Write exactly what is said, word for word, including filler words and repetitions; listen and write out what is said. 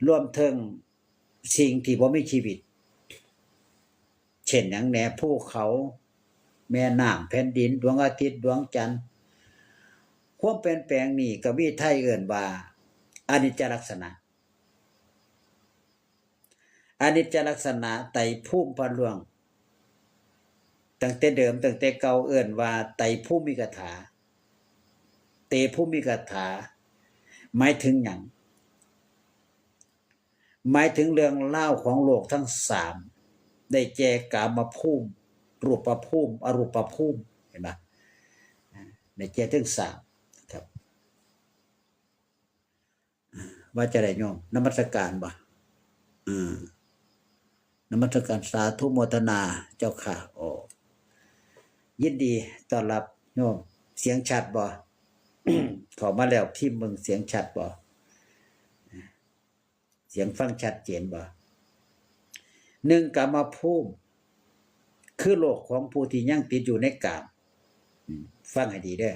รวมถึงสิ่งที่บ่มีชีวิต เช่นหยังแหน่ ภูเขา แม่น้ำ แผ่นดิน ดวงอาทิตย์ ดวงจันทร์ ความเปลี่ยนแปลงนี่กวีไทยเอิ้นว่าอนิจจลักษณะ อนิจจลักษณะไตรภูมิพระล่วง ตั้งแต่เดิม ตั้งแต่เก่าเอิ้นว่าไตรภูมิกถา เตภูมิกถา หมายถึงหยัง หมายถึงเรื่องราวของโลกทั้งสาม ได้แก่กามภูมิ รูปภูมิ อรูปภูมิ เห็นปะ ได้แก่ทั้งสามครับ ว่าจะได้โยม นมัสการบ่ อืม นมัสการ สาธุโมทนาเจ้าค่ะ โอ้ ยินดีต้อนรับโยม เสียงชัดบ่ เข้ามาแล้วพิมพ์เบิ่ง เสียงชัดบ่ เสียงฟังชัดเจนบ่ หนึ่ง กามภูมิ คือโลกของผู้ที่ยังติดอยู่ในกาม อืม ฟังให้ดีเด้อ